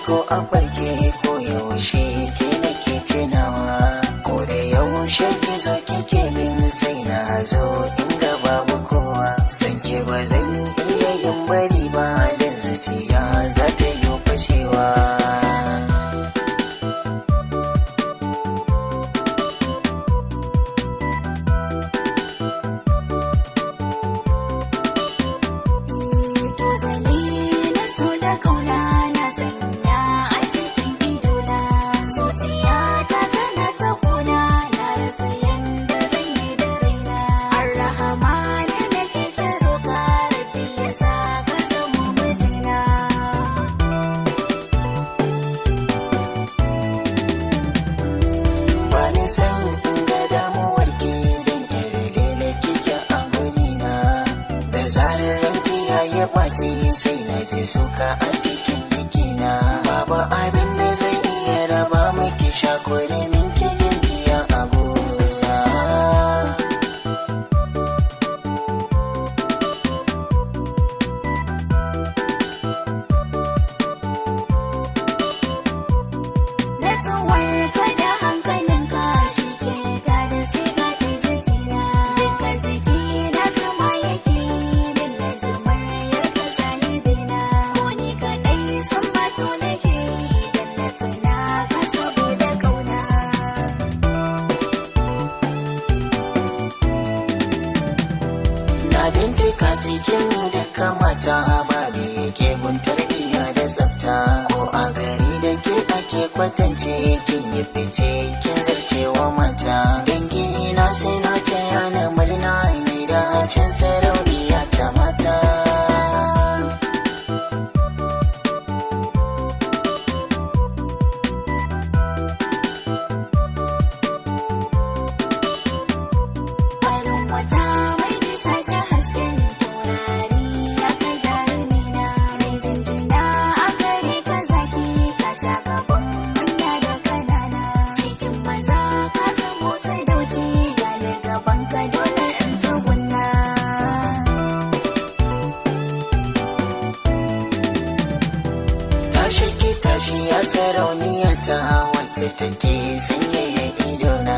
ko a farke ko yaushe ke nake tunawa. Ko da yaushe ki zo kike min sai na zo in ga babu kowa. San ke ba zan iya yin bari ba dan zuciya za ta yi fashewa. San ga damuwar ki dan kirlele kike a wurina. Da zarar ranki ya yi ɓaci sai na ji suka a cikin jikina. Babu abin da zai iya raba miki shakuri min kikin biya a gona. Natsuwar ka da hankalinka shi ke tada siga ta jikina. Duka jikina zama yake din na ji muryar ka sahibina. Ko ni kaɗai san bato nake dan na tuna ka saboda ƙauna. Na bincika cikin duka mata babu yake gun tarbiyya da tsafta. Ko a gari da ke ake kwatance kin yi fice kin zarcewa mata. Dangi na sai na taya na murna ni da hacin sarauniya ta mata. Farin wata mai bisa shi hasken taurari ya kai jarumina. Mai jinjina a gare ka zaki ka sha gaban manya da kanana. Cikin maza ka zamo sadauki gane gaban ka dole in tsugunna. Tashi ki tashi ya sarauniya ta wacce take sanyaya idona.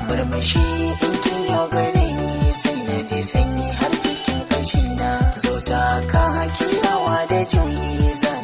Murmushi in kin yau gare ni sai na ji sanyi har cikin kashina. Zo ta ka kirawa da juyi zan